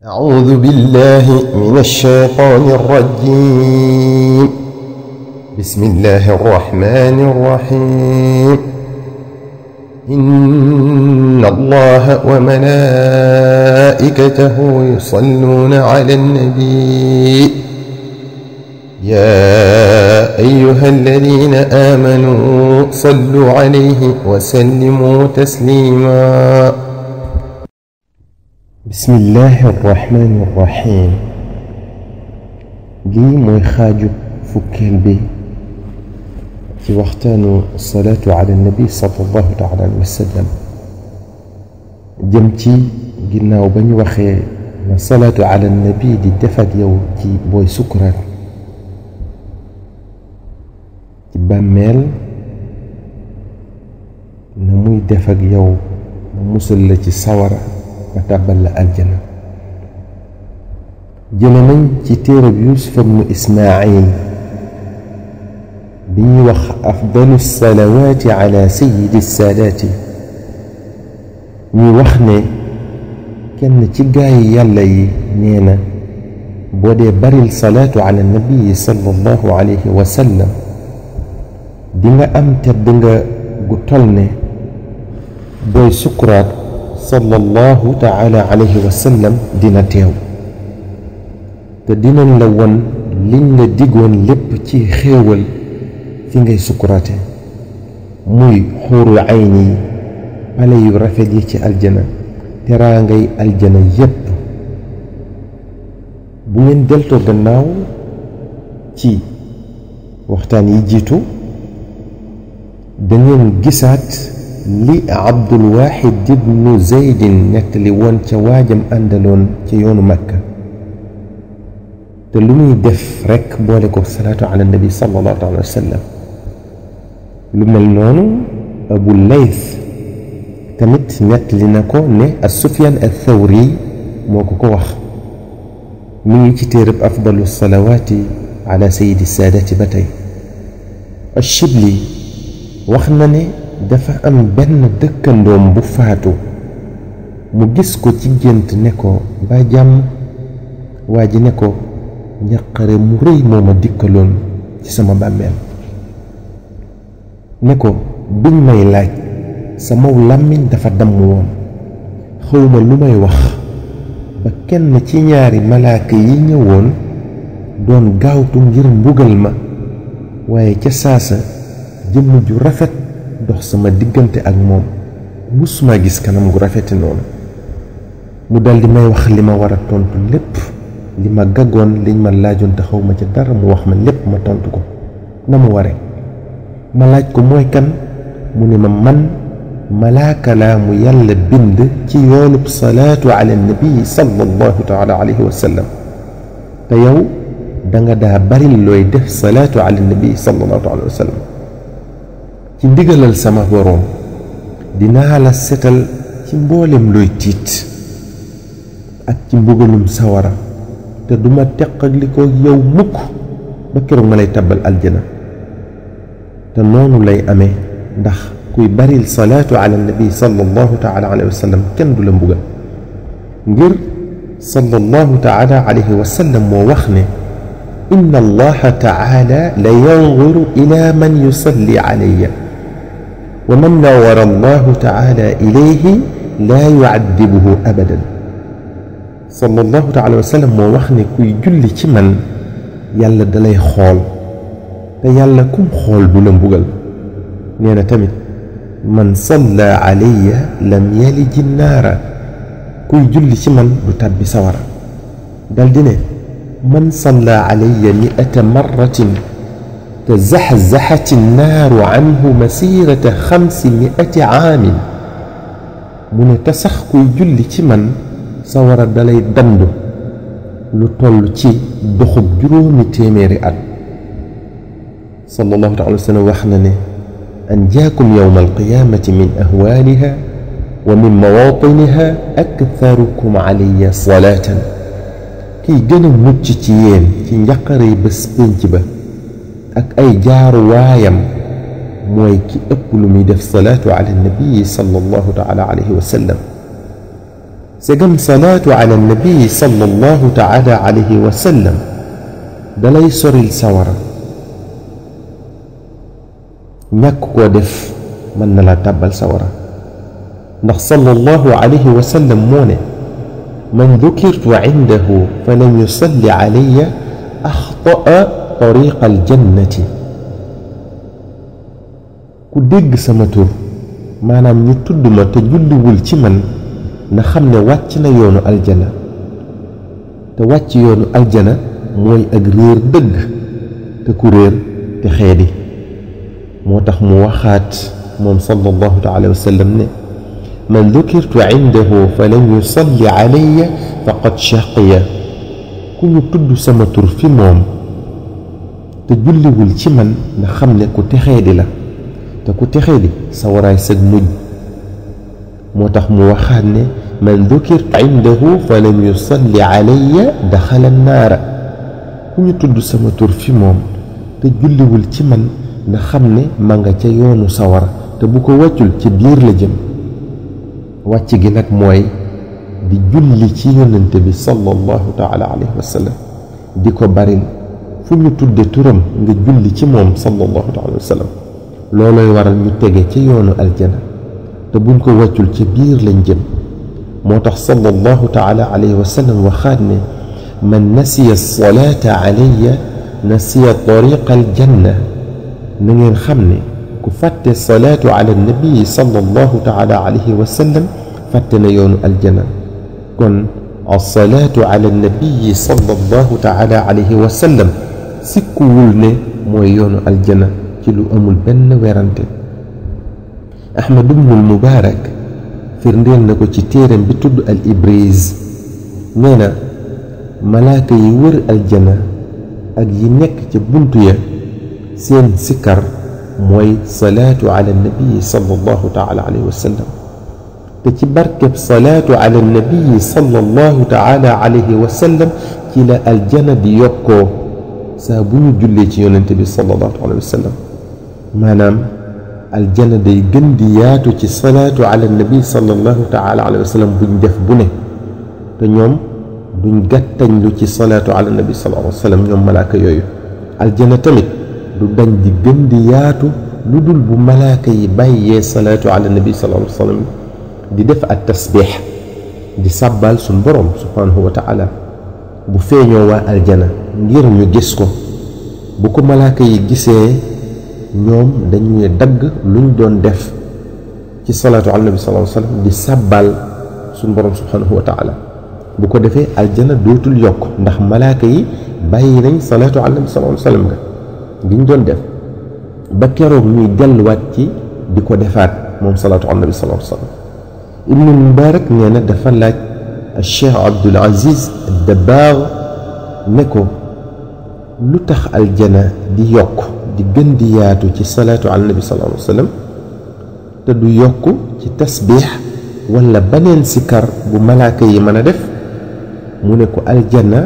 أعوذ بالله من الشيطان الرجيم. بسم الله الرحمن الرحيم. إن الله وملائكته يصلون على النبي يا أيها الذين آمنوا صلوا عليه وسلموا تسليما. بسم الله الرحمن الرحيم. لي موي خاجو فكيل بي في وقتانو الصلاة على النبي صلى الله تعالى عليه وسلم جمتي جناو بني وخي الصلاة على النبي دي دفد يو تي بوي سكرات تي باميل نموي دفد يو مسل تي سورة وتقبل الجنة. جنمن كتير يوسف بن إسماعيل بيوخ أفضل الصلوات على سيد السادات ميوخني كان تجاي يلي نينا بودي بري الصلاة على النبي صلى الله عليه وسلم دينا أم تبدنغ قتلني بوي سكرات صلى الله تعالى عليه وسلم دينا تيو تدينا لون لين ديغون لب تي خيول في ngay سكراته موي حور عيني بالي رافدي تي الجنة تراغي الجنة يب بو نين دلتو غناو تي وقتان يجيتو دنين غيسات لي عبد الواحد بن زيد نتلي وون تواجم اندلون تي يون مكة تلومي دف رك بولكو الصلاة على النبي صلى الله عليه وسلم لما نونو ابو الليث تمت نتلي نكو ني السفيان الثوري موكو كو واخ مي كتيرب افضل الصلوات على سيد السادة بتي الشبلي واخنا dafa am benn dëkkandoom bu faatu mu gis ko ci gént ne ko ba jàmm waa ji ne ko njaqare mu rëy moo ma dikkaloon ci sama bàmmeel ne ko biñ may laaj sama làmmiñ dafa damm woon xawma lu may wax ba kenn ci ñaari malaaka yi ñëwoon doon gaawtu ngir mbugal ma waaye ca saasa jëmm ju rafet dox sama diggante ak moom musuma gis kanam gu rafeti noonu mu daldi may wax li ma war a tontu lépp li ma gaggoon liñ ma laajoon te xaw ma ci dara mu wax ma lépp ma tontu ko na mu ware ma laaj ko mooy kan mu ne ma man malaaka laa mu yàlla bind ci yoonub salaatu ala nabi sallallahu taala alayhi wa sallam te yow danga daa bari looy def salaatu ala nabi sallallahu taala wa sallam ci ndigalal sama borom dinaa la setal ci mboolem looy tiit ak ci mbugalum sawara te duma teqaliko yow mukk ba keroog ma lay tabbal aljana te noonu lay amee ndax kuy baril salaatu ala nabi sallallahu taala alayhi wa sallam kenn du la mbugal ngir sallallahu taala alayhi wa sallam moo wax ne inna allaha taala la yanzuru ila man yusalli alayya ومن نور الله تعالى إليه لا يعذبه أبدا صلى الله تعالى وسلم ووخني كوي جولي تي من يالا دالاي خول تا يالا كوم خول دولا مبوغال نينا تاميت من صلى علي لم يلج النار كوي جولي تي من دو تابي سوارا دال دي من صلى علي 100 مرة تزحزحت النار عنه مسيرة 500 عام من تسخكو يجلي تمن سورة دالي دندو لطول تي دخب جرومي تيميري أد صلى الله عليه وسلم وحنني أنجاكم يوم القيامة من أهوالها ومن مواطنها أكثركم علي صلاة كي جنم مجتيين كي يقري بسبنجبه ak ay jaaru waayam mooy ki ëpp lu muy def salaatu ala nabi sallallahu taala alayhi wa sallam segam salaatu ala nabi sallallahu taala alayhi wa sallam dalay soril sawara ñàkk koo def mën na la tàbbal sawara ndax sallallahu alayhi wa sallam moo ne man dukirtu indahu fa lam yusalli alayya axtaa tariqa aljannati ku dégg sama tur maanaam ñu tudd ma te julliwul ci man na xam ne wàcc na yoonu aljana te wàcc yoonu aljana mooy ak réer dëgg te ku réer te xeedi moo tax mu waxaat moom sallallahu taala wa sallam ne man dukirtu indahu fa lam yusalli alayya faqad shaqiya ku ñu tudd sama tur fi moom te julliwul ci man na xam ne ku texeedi la te ku texeedi sa waraay sag mujj moo tax mu waxaat ne man dukirtu indahu fa lam yusalli alayya daxala annaara ku ñu tudd sama tur fi moom te julliwul ci man na xam ne ma nga ca yoonu sawara te bu ko wàccul ci biir la jëm wàcc gi nag mooy di julli ci yonente bi sallallahu taala alayhi wa sallam di ko baril fu ñu tudde turam nga julli ci moom sallallahu taala alayhi wa sallam looloy waral ñu tege ci yoonu aljana te buñ ko wàccul ci biir lañ jëm moo tax sallallahu taala alayhi wa sallam waxaat ne man nasiya salaata alayya nasiya tariqa aljanna na ngeen xam ne ku fàtte salaatu ala nabii sallallahu taala alayhi wa sallam fàtte na yoonu aljana kon alsalaatu ala nabii sallallahu taala alayhi wa sallam sikkuwul ne mooy yoonu aljana ci lu amul benn werante ahmad ibnul mubaarak firndeel na ko ci téeram bi tudd al ibriz nee na malaaka yi wër aljana ak yi nekk ca buntu ya seen sikkar mooy salaatu ala nabii sallallahu taala alayhi wa sallam te ci barkeb salaatu ala nabii sallallahu taala alayhi wa sallam ci la aljana di yokkoo saa bu ñu jullee ci yonente bi sallallahu alayhi wa sallam maanaam aljana day gën di yaatu ci salaatu ala nabii sallallahu taala alayhi wa sallam buñ def bu ne te ñoom duñ gàttañ lu ci salaatu ala nabii sallallahu alayhi wa sallam ñoom malaaka yooyu aljana tamit du dañ di gën di yaatu lu dul bu malaaka yi bàyyee salaatu ala nabi sallallahu alayhi wa sallam di def ak tasbix di sàbbal suñ borom subhanahu wa taala bu feeñoo waa aljana ngir ñu gis ko bu ko malaaka yi gisee ñoom dañuy dagg luñ doon def ci salaatu ala nabi sallallahu alayhi wa sallam di sàbbal suñ borom subhanahu wa taala bu ko defee aljana dootul yokk ndax malaaka yi bàyyi nañ salaatu ala nabi sallallahu alayhi wa sallam nga giñ doon def ba keroog ñuy delluwaat ci di ko defaat moom salaatu ala nabi sallallahu alayhi wa sallam ibnu mubarak nee na dafa laaj cheikh abdul aziz dabbaax ne ko lu tax aljana di yokk di gën di yaatu ci salaatu ala nabi sallallahu alayhi wa sallam te du yokk ci tasbiix wala baneen sikar bu malaaka yi mën a def mu ne ko aljana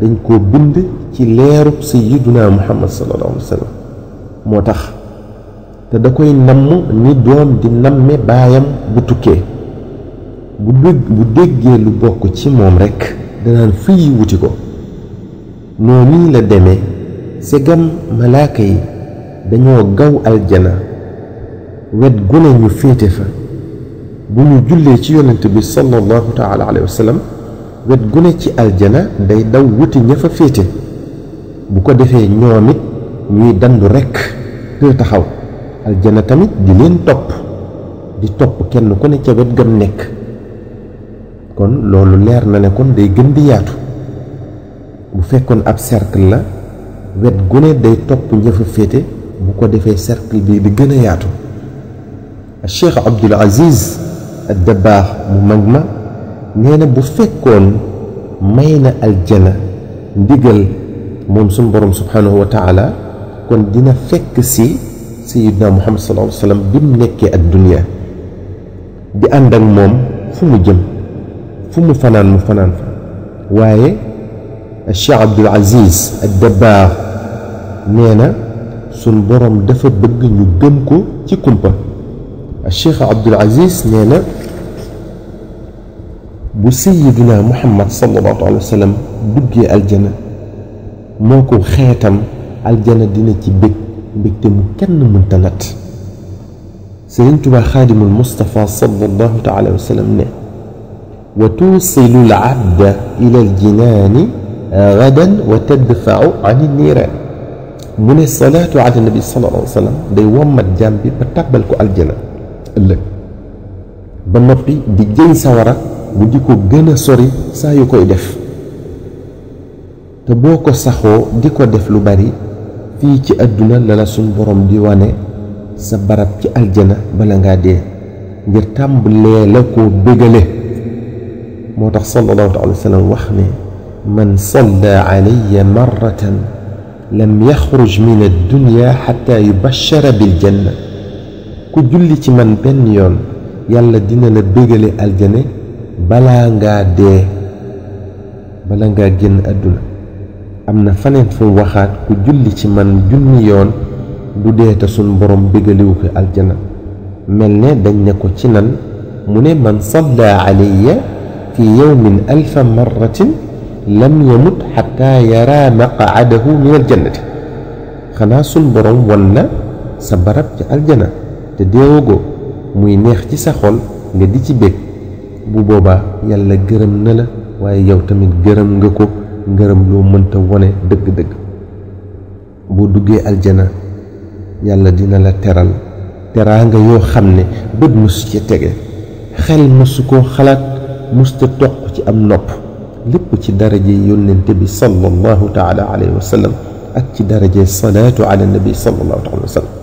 dañ koo bind ci leerub sayyiduna muhammad sallallahu alayhi wa sallam moo tax te da koy namm ni doom di namme baayam bu tukkee bu déggee lu bokk ci moom rekk danaan fii wuti ko noonu la demee segam malaaka yi dañoo gaw aljana wet gune ñu féete fa bu ñu jullee ci yonent bi sallallahu taala alayhi wa sallam wet gune ci aljana day daw wuti ña fa féete bu ko defee ñoom it ñuy dandu rekk te taxaw aljana tamit di leen topp di topp kenn ku ne ca wet gam nekk kon loolu leer na ne kon day gën di yaatu bu fekkoon ab cercle la wet gune day topp ña fa féete bu ko defee cercle bi di gën a yaatu Cheikh Abdul Aziz ad-Dabbaax mu mag ma nee na bu fekkoon may na aljana ndigal moom suñ borom subhanahu wa taala kon dina fekk si sayyidina muhammad sallallahu alayhi wa sallam bi mu nekkee ak dunya di ànd ak moom fu mu jëm fu mu fanaan mu fanaan fa waaye Cheikh Abdul Aziz ad-Dabbaax nee na suñ borom dafa bëgg ñu gëm ko ci kumpa Cheikh Abdul Aziz nee na bu sayyiduna muhammad sallallahu alayhi wa sallam duggee aljana moo ko xeetam aljana dina ci bég mbégte mu kenn mënta natt. Sëriñ Tuubaa xaadimul Mustafa sallallahu taala wa sallam ne wa tuusilu l abda ila al jinaani gadan wa tadfau an niiraan. mu ne salaatu ala nabi sallallahu alayhi wa sallam day wommat jaam bi ba tàbbal ko aljana ëllëg ba noppi di jëñ sawara bu di ko gën a sori saa yu koy def. te boo ko saxoo di ko def lu bari fii ci àdduna la la suñ borom di wane sa barab ci aljana bala ngaa dee ngir tàmbalee la ko bégale. moo tax sallallahu alayhi wa sallam wax ne man salla alayya marratan lam yaxruj min addunya xatta yubashara biljanna. ku julli ci man benn yoon yàlla dina la bégale aljane balaa ngaa dee bala ngaa génn àdduna. am na faneen fu waxaat ku julli ci man junni yoon du dee te suñ borom bégaliwu ko aljana. mel ne dañ ne ko ci nan mu ne man salla alayya fi yawmin alfa marratin lam yamut xatta yara maqaadahu min aljannati. xanaa suñ borom won la sa barab ci aljana te deewagoo muy neex ci sa xol nga di ci bég bu boobaa yàlla gërëm na la waaye yow tamit gërëm nga ko ngërëm loo mënta wone dëgg-dëgg. boo duggee aljana yàlla dina la teral teraanga yoo xam ne bët mësu ci tege xel mësu koo xalaat mësta toq ci am nopp lépp ci daraje yónnente bi sallallahu taala alayhi wa sallam ak ci daraje salaatu ala nabi sallallahu taala wa sallam.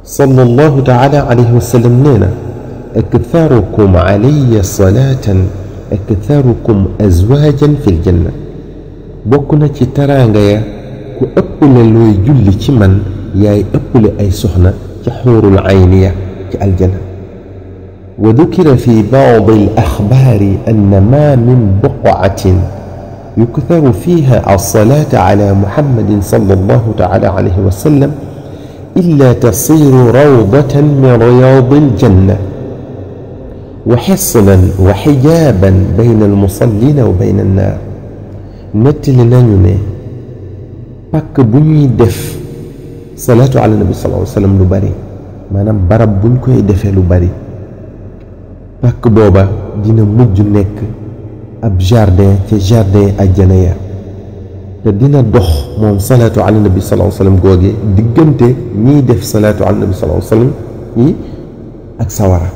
sallallahu taala alayhi wa sallam nee na aktharukum alayya salaatan aktharukum azwaajan fi ljanna. bokk na ci teraanga ya ku ëpple looy julli ci man yaay ëpple ay soxna ci xuurul ayniya ci aljana. wa dukira fi baadi al axbaari anna ma min buqatin yuktaru fiha alsalaata ala muhammadin sallallahu taala alayhi wa sallam illa tasiru rawdatan min riyaadi aljanna wa xisnan wa xijaaban bayna almusallina wa bayna annaar. nettali nañu ne pàkk bu ñuy def salaatu ala nabi sallallahu alayhi wa sallam lu bari maanaam barab buñ koy defee lu bari pàkk booba dina mujj nekk ab jardin ca jardin ajjana ya te dina dox moom salaatu ala nabi sallallahu alayhi wa sallam googe diggante ñiy def salaatu ala nabi sallallahu alayhi wa sallam yi ak sawara.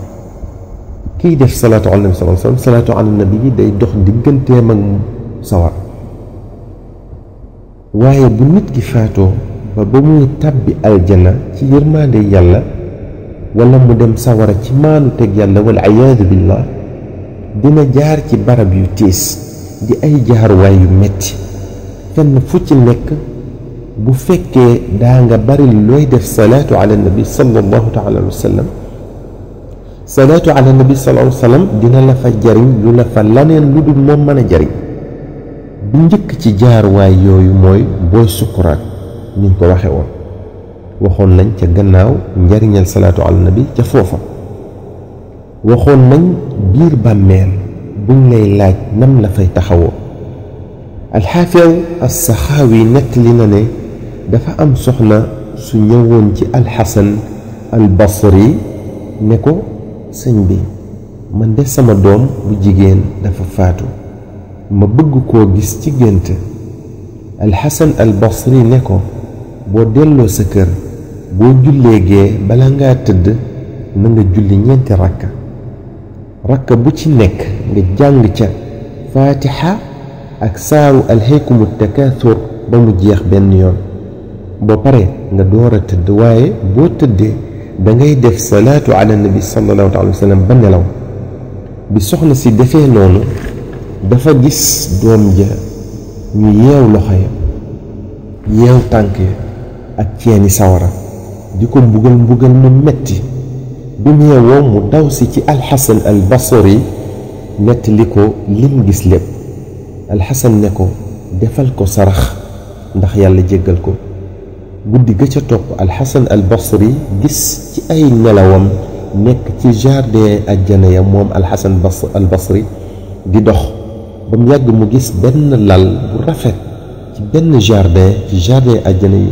kiy def salaatu ala nabi sallallahu alayhi wa sallam salaatu ala nabi yi day dox digganteem ak sawara. waaye bu nit ki faatoo ba muy tàbbi aljana ci yërmaande yàlla wala mu dem sawara ci maanu teg yàlla wal iyaadu billah dina jaar ci barab yu tiis di ay jaaruwaay yu metti. fenn fu ci nekk bu fekkee daa nga bari looy def salaatu ala nabi sallallahu taala alayhi wa sallam salaatu ala nabi sallallahu alayhi wa sallam dina la fa jariñ lu la fa laneen lu dul moom mën a jariñ. bi njëkk ci jaaruwaay yooyu mooy booy sukkuraat niñ ko waxe woon waxoon nañ ca gannaaw njariñal salaatu ala nabi ca foofa. waxoon nañ biir bàmmeel buñ lay laaj nam la fay taxawoo. alxaafiz as-saxaawi nettali na ne dafa am soxna su ñëwoon ci alxasan al basri ne ko sëñ bi man de sama doom bu jigéen dafa faatu ma bëgg koo gis ci gént. alxasan al basri ne ko boo delloo sa kër boo jullee gee bala ngaa tëdd na nga julli ñeenti rakka bu ci nekk nga jàng ca faatixa ak saaru alhaykumu takaathur ba mu jeex benn yoon. boo pare nga door a tëdd waaye boo tëddee da ngay def salaatu ala nabi sallallahu alayhi wa sallam ba nelaw. bi soxna si defee noonu dafa gis doom ja ñu yeew loxo ya yeew tànk ya ak ceeni sawara di ko mbugal mu metti. bi mu yeewoo mu daw si ci alxasan al basri nettali ko lim gis lépp. alxasan ne ko defal ko sarax ndax yàlla jéggal ko. guddi ga ca topp alxasan al basri gis ci ay nelawam nekk ci jardin ajjana ya moom alxasan al basri di dox ba mu yàgg mu gis benn lal bu rafet ci benn jardin ci jardin àjjana yi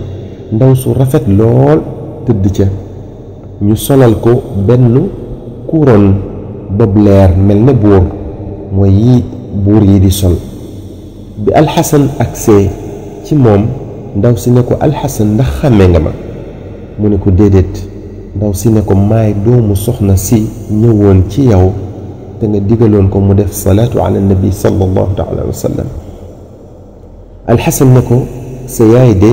ndaw su rafet lool tëdd ca ñu solal ko benn couronne bob leer mel ne buur mooy yi buur yi di sol bi alxasan agsee ci moom ndaw si ne ko alxasan ndax xàmmee nga ma mu ne ko déedéet ndaw si ne ko maay doomu soxna si ñëwoon ci yow te nga digaloon ko mu def salaatu ala nabi sallallahu taala wa sallam alxasan ne ko sa yaay de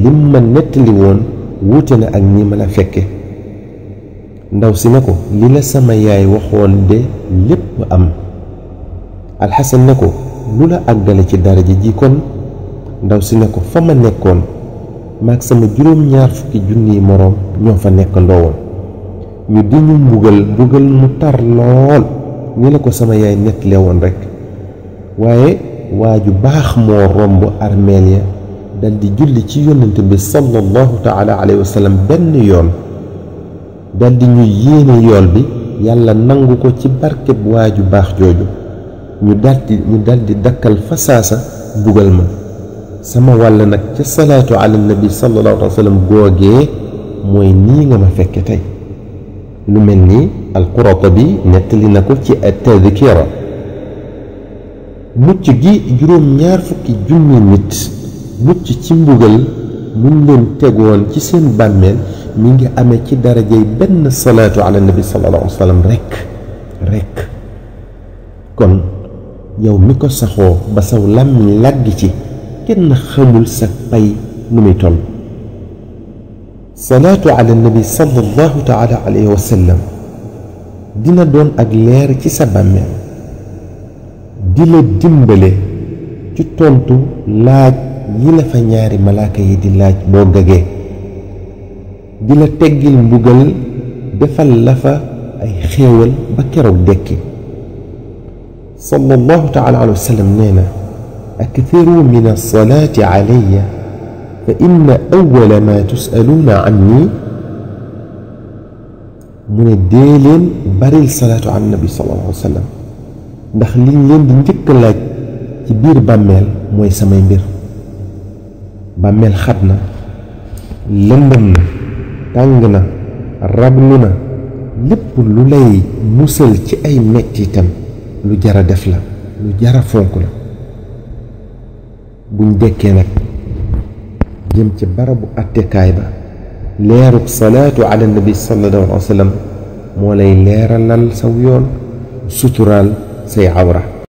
lim ma nettali woon wuute na ak ñi ma la fekke ndaw si ne ko li la sama yaay waxoon de lépp am alxasan ne ko lu la àggale ci daraja ji kon ndaw si ne ko fa ma nekkoon maag sama juróom-ñaar fukki junniy moroom ñoo fa nekk ndoowoon ñu di ñu mbugal mu tar lool ni la ko sama yaay nettalee woon rekk waaye waa ju baax moo romb armeel ya dal di julli ci yónnent bi sallallahu taala alayhi wa sallam benn yoon dal di ñu yéene yool bi yàlla nangu ko ci barkeb waa ju baax jooju ñu daldi dakkal fa saasa bugal ma sama wàll nag ca salaatu ala nabi sallallahu alayhi wa sallam googee mooy nii nga ma fekke tey lu mel ni alquratabi nettali na ko ci at-tadhkira mucc gi juróom-ñaar fukki junni nit mucc ci mbugal muñ leen tegoon ci seen bàmmeel mi ngi amee ci darajey benn salaatu ala nabi sallallahu alayhi wa sallam rekk kon yow mi ko saxoo ba saw làmmiñ làggi ci kenn xamul sa pay nu muy toll salaatu ala nabi sallallahu taala alayhi wa sallam dina doon ak leer ci sa bàmmeel di la dimbale ci tontu laaj yi la fa ñaari malaaka yi di laaj boo gagee di la teggil mbugal defal la fa ay xéewal ba keroog dekki sallallahu taala alayhi wa sallam nee na akthiru min as-salaati alayya fa inna awwala ma tusaluuna anni mu ne dee leen baril salaatu ala nabi sallallahu alayhi wa sallam ndax liñ leen di njëkk laaj ci biir bàmmeel mooy samay mbir bàmmeel xat na lëndëm na tàng na raglu na lépp lu lay musal ci ay mettitam lu jara def la lu jara fonk la buñ dekkee nag jëm ci barabu attekaay ba leeruk salaatu ala nabi sallallahu alayhi wa sallam moo lay leeralal saw yoon suturaal say awra